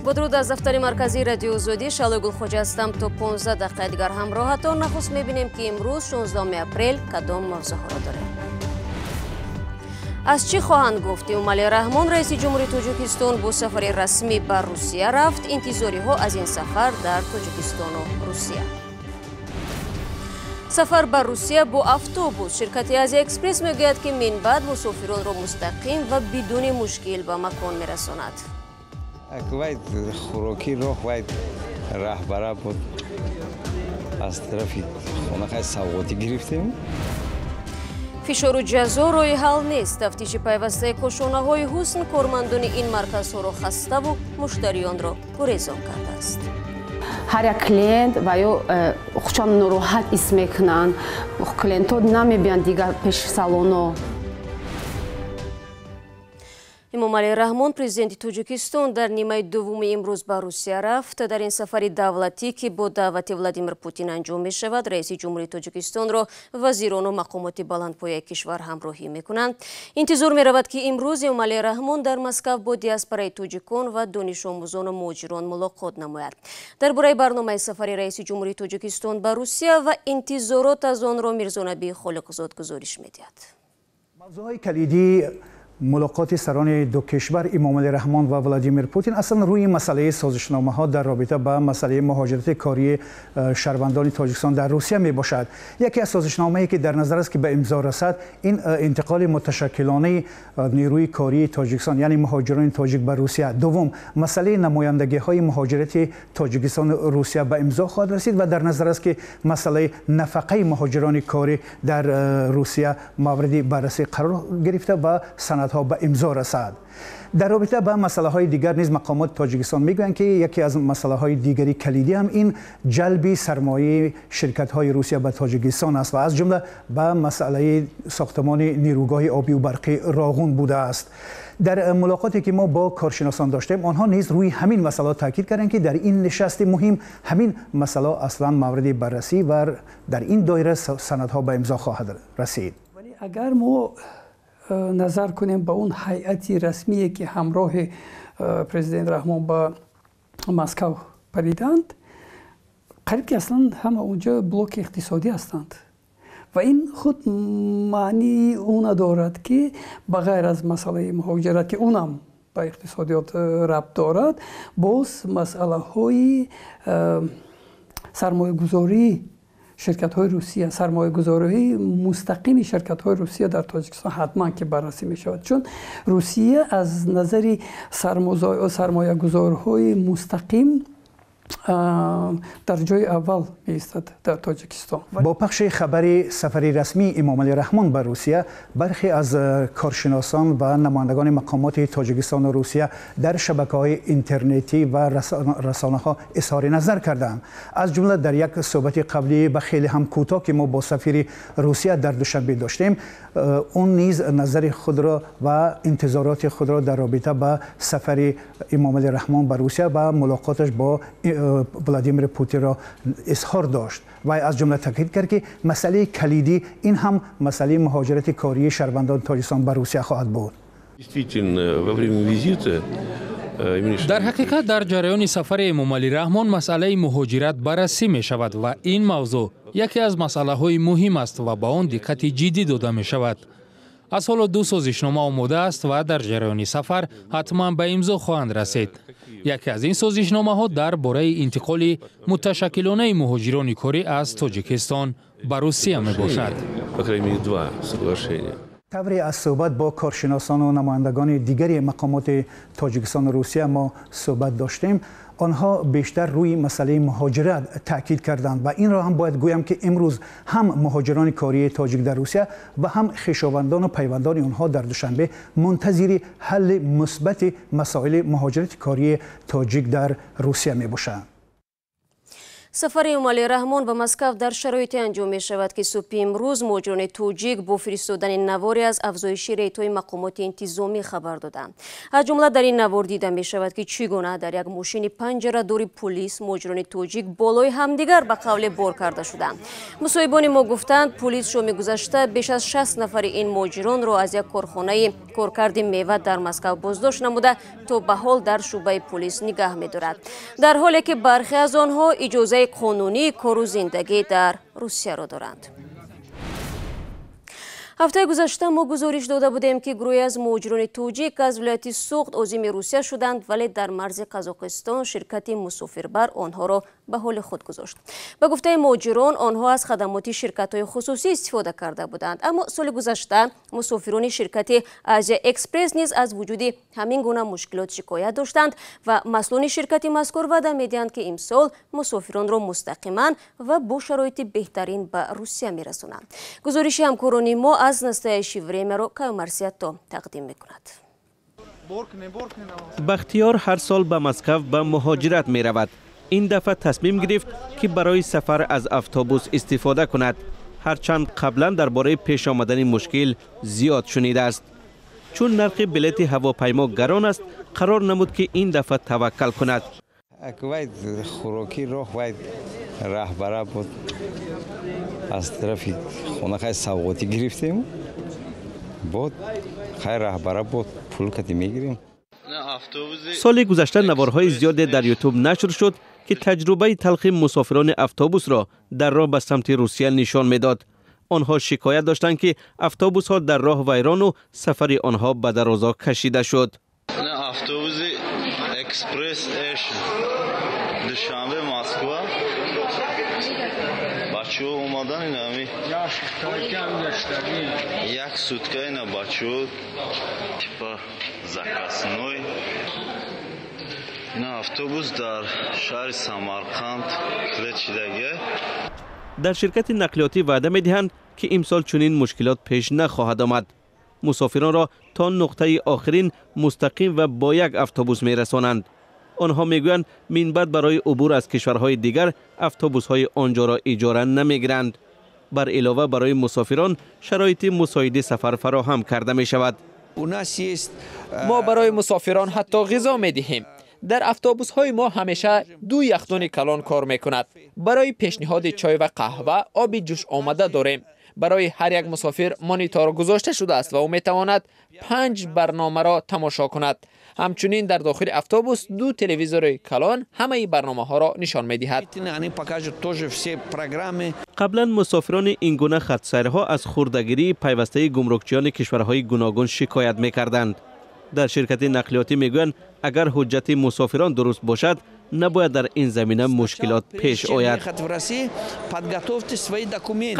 Бо дуруд аз дафтари марказии Радиои Озодӣ, Шалои Гулхоҷа ҳастам. То 15 дақиқаи дигар ҳамроҳатон. Нахуст мебинем, ки имрӯз 16 апрел кадом мавзӯъҳоро дорем. Аз чӣ хоҳанд гуфт? Эмомалӣ Раҳмон, раиси ҷумҳури Тоҷикистон, бо сафари расмӣ ба Русия рафт. Интизориҳо аз ин сафар дар Тоҷикистону Русия. Сафар ба Русия бо автобус. Ширкати Азия Экспресс мегӯяд, ки минбаъд мусофиронро мустақим ва бидуни мушкил ба макон мерасонад. Вай хӯрокӣ роҳ, вай раҳбара буд, аз тарафи хонақай савғотӣ гирифтем. Фишору ҷазо роҳи ҳал нест. Тафтиши пайвастаи кошонаҳои ҳусн кормандони ин марказҳоро хаставу муштариёнро гурезон кардааст. Ҳар як клиент ва ё худшон нороҳат ҳис мекунанд. Клиентҳо намебиёнд дигар пеши салоно. Эмомалӣ Раҳмон, президенти Тоҷикистон, дар нимаи дуввуми имрӯз ба Русия рафт. Дар ин сафари давлатӣ, ки бо даъвати Владимир Путин анҷом мешавад, раиси ҷумҳурии Тоҷикистонро вазирону мақомоти баландпояи кишвар ҳамроҳӣ мекунанд. Интизор меравад, ки имрӯз Эмомалӣ Раҳмон дар Москав бо диаспораи тоҷикон ва донишомӯзону муҳоҷирон мулоқот намояд. Дар бораи барномаи сафари раиси ҷумҳурии Тоҷикистон ба Русия ва интизорот аз онро Мирзонаби Холиқзод гузориш медиҳад. Мавзӯъҳои калидии мулоқоти сарони ду кишвар, Эмомалӣ Раҳмон ва Владимир Путин, аслан рӯи масъалаи созишномаҳо дар робита ба масъалаи муҳоҷирати кории шаҳрвандони Тоҷикистон дар Русия мебошад. Яке аз созишномае, ки дар назар аст, ки ба имзо расад, ин интиқоли муташаккилонаи нерӯи кории Тоҷикистон, яъне муҳоҷирони тоҷик ба Русия. Дуввум, масъалаи намояндагиҳои муҳоҷирати Тоҷикистону Русия ба имзо хоҳад расид ва дар назар аст, ки масъалаи нафақаи муҳоҷирони корӣ дар Русия мавриди баррасӣ қарор гирифта ва санадҳо ба имзо расад. Дар робита ба масъалаҳои дигар низ мақомоти Тоҷикистон мегӯянд, ки яке аз масъалаҳои дигари калидӣ ҳам ин ҷалби сармояи ширкатҳои Русия ба Тоҷикистон аст ва аз ҷумла ба масъалаи сохтмони нерӯгоҳи обию барқи Роғун будааст. Дар мулоқоте, ки мо бо коршиносон доштем, онҳо низ рӯи ҳамин масъала таъкид карданд, ки дар ин нишасти муҳим ҳамин масъала аслан мавриди баррасӣ ва дар ин доира санадҳо ба имзо хоҳад расид. Вале агар мо назар кунем ба он ҳайати расмие, ки ҳамроҳи президент Раҳмон ба Москав париданд, қариб ки аслан ҳама онҷо блоки иқтисодӣ ҳастанд ва ин худ маънии она дорад, ки ба ғайр аз масъалаи муҳоҷират, ки унам ба иқтисодиёт рабт дорад, боз масъалаҳои сармоягузорӣ ширкатҳои Русия, сармоягузориҳои мустақими ширкатҳои Русия дар Тоҷикистон ҳатман ки баррасӣ мешавад, чун Русия аз назари сармоягузорҳои мустақим дар ҷои аввал меистад дар Тоҷикистон. Бо пахши хабари сафари расмии Эмомалӣ Раҳмон ба Русия, бархе аз коршиносон ва намояндагони мақомоти Тоҷикистону Русия дар шабакаҳои интернетӣ ва расонаҳо изҳори назар карданд. Аз ҷумла дар як суҳбати қаблӣ ба хеле ҳам кӯтоҳ, ки мо бо сафири Русия дар Душанбе доштем, он низ назари худро ва интизороти худро дар робита ба сафари Эмомалӣ Раҳмон ба Русия ва мулоқоташ бо Владимир Путинро изҳор дошт ва аз ҷумла таъкид кард, ки масъалаи калидӣ ин ҳам масъалаи муҳоҷирати кории шаҳрвандони Тоҷикистон ба Русия хоҳад буд. Действительно, во время визита Дар ҳақиқат, дар ҷараёни сафари Эмомалӣ Раҳмон масъалаи муҳоҷират баррасӣ мешавад ва ин мавзӯъ яке аз масъалаҳои муҳим аст ва ба он диққати ҷиддӣ дода мешавад. Аз ҳоло ду созишнома омода аст ва дар ҷараёни сафар ҳатман ба имзо хоҳанд расид. Яке аз ин созишномаҳо дар бораи интиқоли муташаккилонаи муҳоҷирони корӣ аз Тоҷикистон ба Русия мебошад. По крайней мере, два соглашения. Тавре аз суҳбат бо коршиносону намояндагони дигари мақомоти Тоҷикистону Русия мо суҳбат доштем, онҳо бештар рӯи масъалаи муҳоҷират таъкид карданд ва инро ҳам бояд гӯям, ки имрӯз ҳам муҳоҷирони кории тоҷик дар Русия ва ҳам хешовандону пайвандони онҳо дар Душанбе мунтазири ҳалли мусбати масоили муҳоҷирати кории тоҷик дар Русия мебошанд. Сафари Эмомалӣ Раҳмон ба Москав дар шароите анҷом мешавад, ки субҳи имрӯз муҳоҷирони тоҷик бо фиристодани наворе аз афзоиши рейдҳои мақомоти интизомӣ хабар доданд. Аз ҷумла дар ин навор дида мешавад, ки чӣ гуна дар як мошини панҷарадори пулис муҳоҷирони тоҷик болои ҳамдигар ба қавле бор карда шуданд. Мусоҳибони мо гуфтанд, пулис шоми гузашта беш аз 60 нафари ин муҳоҷиронро аз як корхонаи Коркарди мева дар Москва боздошт намуда, то ба ҳол дар шӯъбаи полис нигаҳ медорад. Дар ҳоле ки бархе аз онҳо иҷозаи қонунии кору зиндагӣ дар Русияро доранд. Ҳафтаи гузашта мо гузориш дода будем, ки гурӯҳе аз муҳоҷирони тоҷик аз вилояти Суғд озими Русия шуданд, вале дар марзи Қазоқистон ширкати мусофирбар онҳоро ба ҳоли худ гузошт. Ба гуфтаи муҳоҷирон, онҳо аз хадамоти ширкатҳои хусусӣ истифода карда буданд. Аммо соли гузашта мусофирони ширкати Азия Экспресс низ аз вуҷуди ҳамин гуна мушкилот шикоят доштанд ва масъулони ширкати мазкур ваъда медиҳанд, ки имсол мусофиронро мустақиман ва бо шароити беҳтарин ба Русия мерасонанд. Гузориши ҳамкорони мо аз «Настоящее время»-ро Каюмарс Ятто тақдим мекунад. Бахтиёр ҳар сол ба Москав ба муҳоҷират меравад. Ин дафъа тасмим гирифт, ки барои сафар аз автобус истифода кунад, ҳарчанд қаблан дар бораи пеш омадани мушкил зиёд шунидааст. Чун нархи билети ҳавопаймо гарон аст, қарор намуд, ки ин дафъа таваккал кунад. Вай хӯрокӣ роҳ, вай раҳбара буд, аз тарафи хона хай савғотӣ гирифтем, буд хай раҳбара буд, пул кати мегирем. Соли гузашта наворҳои зиёде дар Ютуб нашр шуд, ки таҷрубаи талхи мусофирони автобусро дар роҳ ба самти Русия нишон медод. Онҳо шикоят доштанд, ки автобусҳо дар роҳ вайрону сафари онҳо ба дарозо кашида шуд. Автобуси Экспресс Эш, Душанбе Москва, бачаҳо омадан, инами як сутка ина бачаҳо типа заказной. Ина автобус дар шаҳри Самарқанд клечидага. Дар ширкати нақлиётӣ ваъда медиҳанд, ки имсол чунин мушкилот пеш нахоҳад омад. Мусофиронро то нуқтаи охирин мустақим ва бо як автобус мерасонанд. Онҳо мегӯянд, минбаъд барои убур аз кишварҳои дигар автобусҳои он ҷоро иҷора намегиранд. Бар илова, барои мусофирон шароити мусоиди сафар фароҳам карда мешавад. Мо барои мусофирон ҳатто ғизо медиҳем. Дар автобусҳои мо ҳамеша ду яхдони калон кор мекунад. Барои пешниҳоди чой ва қаҳва оби ҷӯш омада дорем. Барои ҳар як мусофир монитор гузошта шудааст ва ӯ метавонад панҷ барномаро тамошо кунад. Ҳамчунин дар дохили автобус ду телевизори калон ҳамаи барномаҳоро нишон медиҳад. Қаблан мусофирони ин гуна хатсайрҳо аз хурдагирии пайвастаи гумрукчиёни кишварҳои гуногун шикоят мекарданд. Дар ширкати нақлиётӣ мегӯянд, агар ҳуҷҷати мусофирон дуруст бошад, набояд дар ин замина мушкилот пеш ояд.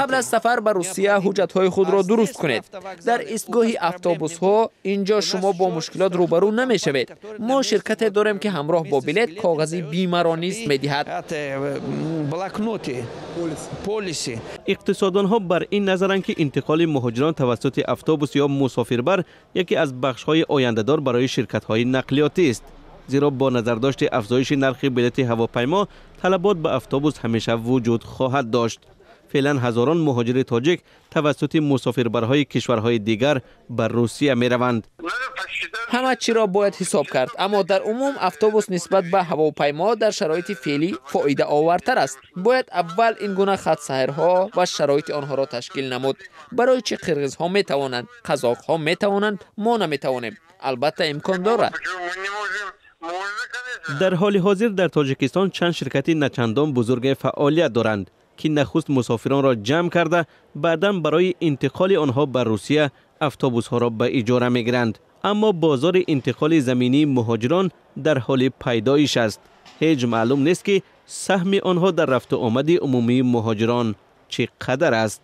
Қабл аз сафар ба Русия ҳуҷҷатҳои худро дуруст кунед. Дар истгоҳи автобусҳо инҷо шумо бо мушкилот рӯбарӯ намешавед. Мо ширкате дорем, ки ҳамроҳ бо билет коғази бимаро низ медиҳад. Иқтисоддонҳо бар ин назаранд, ки интиқоли муҳоҷирон тавассути автобус ё мусофирбар яке аз бахшҳои ояндадор барои ширкатҳои нақлиётист, зеро бо назардошти афзоиши нархи билети ҳавопаймо талабот ба автобус ҳамеша вуҷуд хоҳад дошт. Феълан ҳазорон муҳоҷири тоҷик тавассути мусофирбарҳои кишварҳои дигар ба Русия мераванд. Ҳама чиро бояд ҳисоб кард, аммо дар умум автобус нисбат ба ҳавопаймо дар шароити феълӣ фоидаовартар аст. Бояд аввал ин гуна хатсайрҳо ва шароити онҳоро ташкил намуд. Барои чӣ қирғизҳо метавонанд, қазоқҳо метавонанд, мо наметавонем? Албатта, имкон дорад. Дар ҳоли ҳозир дар Тоҷикистон чанд ширкати начандон бузурге фаъолият доранд, ки нахуст мусофиронро ҷамъ карда, баъдан барои интиқоли онҳо ба Русия автобусҳоро ба иҷора мегиранд. Аммо бозори интиқоли заминии муҳоҷирон дар ҳоли пайдоиш аст. Ҳеҷ маълум нест, ки саҳми онҳо дар рафту омади умумии муҳоҷирон чӣ қадар аст.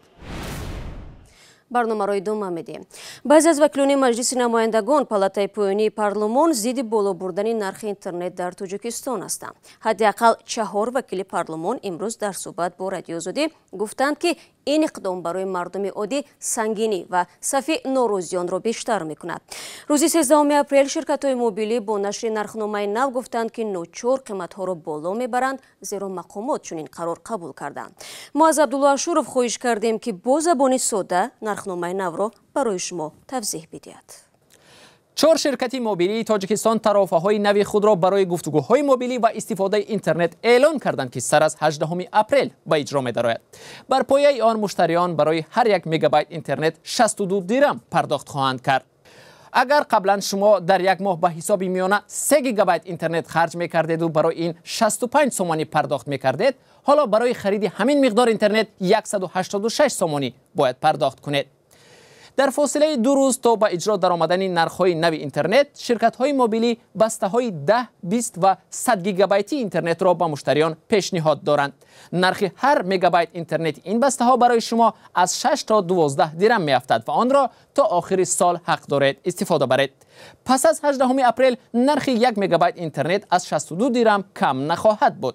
Барномаро идома медиҳем. Баъзе аз вакилони Маҷлиси намояндагон, палатаи поёнии парлумон, зидди боло бурдани нархи интернет дар Тоҷикистон ҳастанд. Ҳадди ақал чаҳор вакили парлумон имрӯз дар суҳбат бо Радиоозодӣ гуфтанд, ки ин иқдом барои мардуми оддӣ сангинӣ ва сафи норозиёнро бештар мекунад. Рӯзи 13 апрел ширкатҳои мобилӣ бо нашри нархномаи нав гуфтанд, ки ночор қиматҳоро боло мебаранд, зеро мақомот чунин қарор қабул карданд. Мо аз Абдулло Ашуров хоҳиш кардем, ки бо забони сода нархномаи навро барои шумо тавзеҳ бидиҳад. Чор ширкати мобилии Тоҷикистон тарофаҳои нави худро барои гуфтугӯҳои мобилӣ ва истифодаи интернет эълон карданд, ки сар аз 18 апрел ба иҷро медарояд. Бар пояи он муштариён барои ҳар як мегабайт интернет 62 дирам пардохт хоҳанд кард. Агар қаблан шумо дар як моҳ ба ҳисоби миёна 3 гигабайт интернет харҷ мекардеду барои ин 65 сомонӣ пардохт мекардед, ҳоло барои хариди ҳамин миқдор интернет 186 сомонӣ бояд пардохт кунед. Дар фосилаи 2 рӯз то ба иҷро даромадани нархҳои нави интернет, ширкатҳои мобилӣ бастаҳои 10, 20 ва 100 гигабайти интернетро ба муштариён пешниҳод доранд. Нархи ҳар мегабайт интернети ин бастаҳо барои шумо аз 6 то 12 дирам меафтад ва онро то охири сол ҳақ доред истифода баред. Пас аз 18 апрел нархи 1 мегабайт интернет аз 62 дирам кам нахоҳад буд.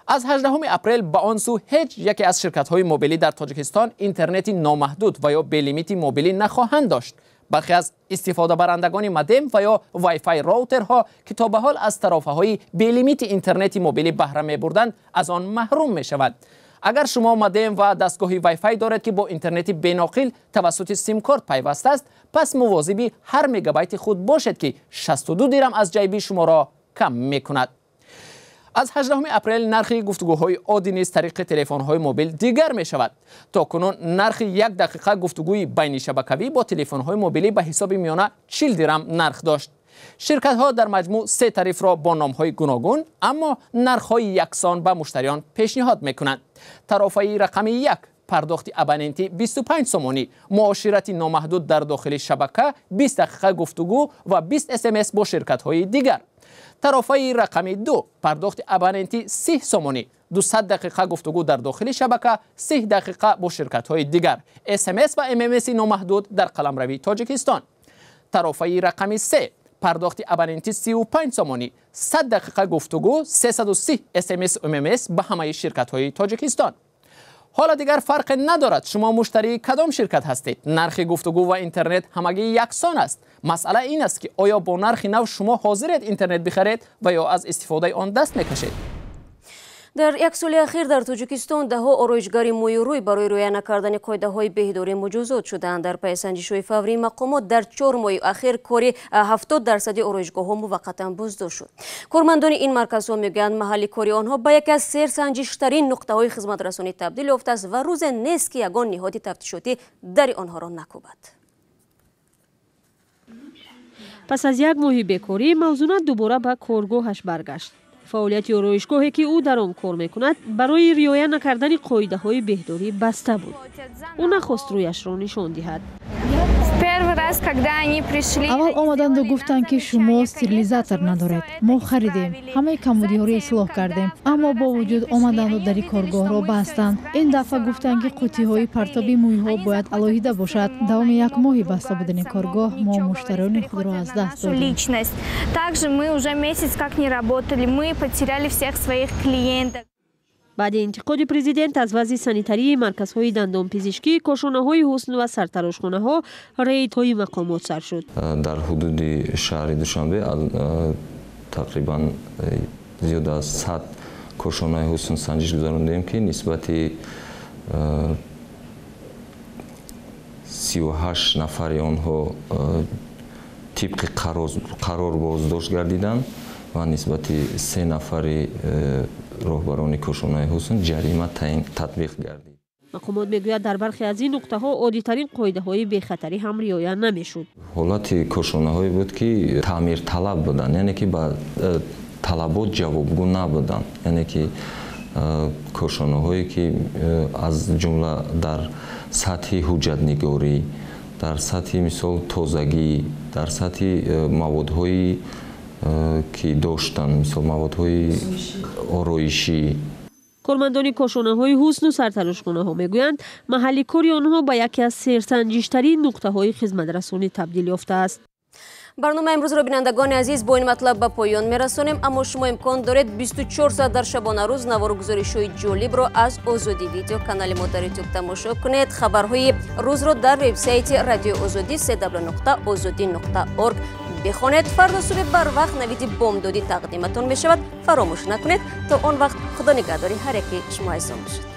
Аз 18 апрел ба он сӯ ҳеҷ яке аз ширкатҳои мобилӣ дар Тоҷикистон интернети номаҳдуд ва ё белимити мобилӣ нахоҳанд дошт. Бархе аз истифодабарандагони модем ва ё Wi-Fi роутерҳо, ки то ба ҳол аз тарофаҳои белимити интернети мобилӣ баҳра мебурданд, аз он маҳрум мешаванд. Агар шумо модем ва дастгоҳи Wi-Fi доред, ки бо интернети беноқил тавассути симкорт пайваст аст, пас мувозиби ҳар мегабайти худ бошед, ки 62 дирам аз ҷайби шуморо кам мекунад. Аз 18 апрел нархи гуфтугӯҳои оддӣ низ тариқи телефонҳои мобил дигар мешавад. То кунун нархи 1 дақиқа гуфтугӯи байнишабакавӣ бо телефонҳои мобилӣ ба ҳисоби миёна 40 дирам нарх дошт. Ширкатҳо дар маҷмӯъ 3 тарифро бо номҳои гуногун, аммо нархҳои яксон ба муштариён пешниҳод мекунанд. Тарофаи рақами 1 пардохти абонентӣ 25 сомонӣ, муоширати номаҳдуд дар дохили шабака, 20 дақиқа гуфтугӯ ва 20 смс бо ширкатҳои дигар. Тарофаи рақами 2 пардохти абонентӣ 30 сомонӣ, 200 дақиқа гуфтугӯ дар дохили шабака, 30 дақиқа бо ширкатҳои дигар, смс ва ммс номаҳдуд дар қаламрави Тоҷикистон. Тарофаи рақами 3 пардохти абонентӣ 35 сомонӣ, 100 дақиқа гуфтугӯ, 330 смс ммс ба ҳамаи ширкатҳои Тоҷикистон. Ҳоло дигар фарқе надорад шумо муштарии кадом ширкат ҳастед. Нархи гуфтугӯ ва интернет ҳамагӣ яксон аст. Масъала ин аст, ки оё бо нархи нав шумо ҳозиред интернет бихаред ва ё аз истифодаи он даст мекашед. Дар як соли ахир дар Тоҷикистон даҳҳо ороишгари мӯю рӯй барои риоя накардани қоидаҳои беҳдорӣ муҷозот шуданд. Дар пайи санҷишҳои фаврии мақомот дар 4 моҳи ахир кори 70% ороишгоҳҳо муваққатан боздошт шуд. Кормандони ин марказҳо мегӯянд, маҳалли кори онҳо ба яке аз серсанҷиштарин нуқтаҳои хизматрасонӣ табдил ёфтааст ва рӯзе нест, ки ягон ниҳоди тафтишотӣ дари онҳоро накӯбад. Пас аз як моҳи бекорӣ Мавзуна дубора ба коргоҳаш баргашт. Фаъолияти ороишгоҳе, ки ӯ дар он кор мекунад, барои риоя накардани қоидаҳои беҳдорӣ баста буд. Ӯ нахост рӯяшро нишон диҳад. Аввал омаданду гуфтанд, ки шумо стерилизатор надоред. Мо харидем, ҳамаи камбудиҳоро ислоҳ кардем, аммо бо вуҷуд омаданду дари коргоҳро бастанд. Ин дафъа гуфтанд, ки қуттиҳои партоби мӯйҳо бояд алоҳида бошад. Давоми як моҳи баста будани коргоҳ мо муштариёни худро аз даст додем. Баъди интиқоди президент аз вазъи санитарии марказҳои дандонпизишкӣ, кошонаҳои ҳусн ва сартарошхонаҳо рейдҳои мақомот сар шуд. Дар ҳудуди шаҳри Душанбе тақрибан зиёда аз 100 кошонаи ҳусн санҷиш гузарондем, ки нисбати 38 нафари онҳо тибқи қарор боздошт гардиданд ва нисбати 3 нафари роҳбарони кошонаи ҳусн ҷарима татбиқ гардид. Мақомот мегӯяд, дар бархе аз ин нуқтаҳо оддитарин қоидаҳои бехатарӣ ҳам риоя намешуд. Ҳолати кошонаҳое буд, ки таъмирталаб буданд, яъне ки ба талабот ҷавобгӯ набуданд, яъне ки кошонаҳое, ки аз ҷумла дар сатҳи ҳуҷҷатнигорӣ, дар сатҳи мисол тозагӣ, дар сатҳи маводҳои ки доштанд, мисол маводҳои ороишӣ. Кормандони кошонаҳои ҳусну сартарошхонаҳо мегӯянд, маҳалли кори онҳо ба яке аз серсанҷиштарин нуқтаҳои хизматрасонӣ табдил ёфтааст. Барномаи имрӯзро, бинандагони азиз, бо ин матлаб ба поён мерасонем, аммо шумо имкон доред 24 соат дар шабонарӯз навору гузоришҳои ҷолибро аз Озодӣ видео канали мо дар ютуб тамошо кунед. Хабарҳои рӯзро дар вебсайти радиои Озодӣ www.ozodi.org бихонед. Фардо субҳи барвақт навиди бомдодӣ тақдиматон мешавад. Фаромӯш накунед. То он вақт Худо нигаҳдори ҳар яки шумо азизон бошад.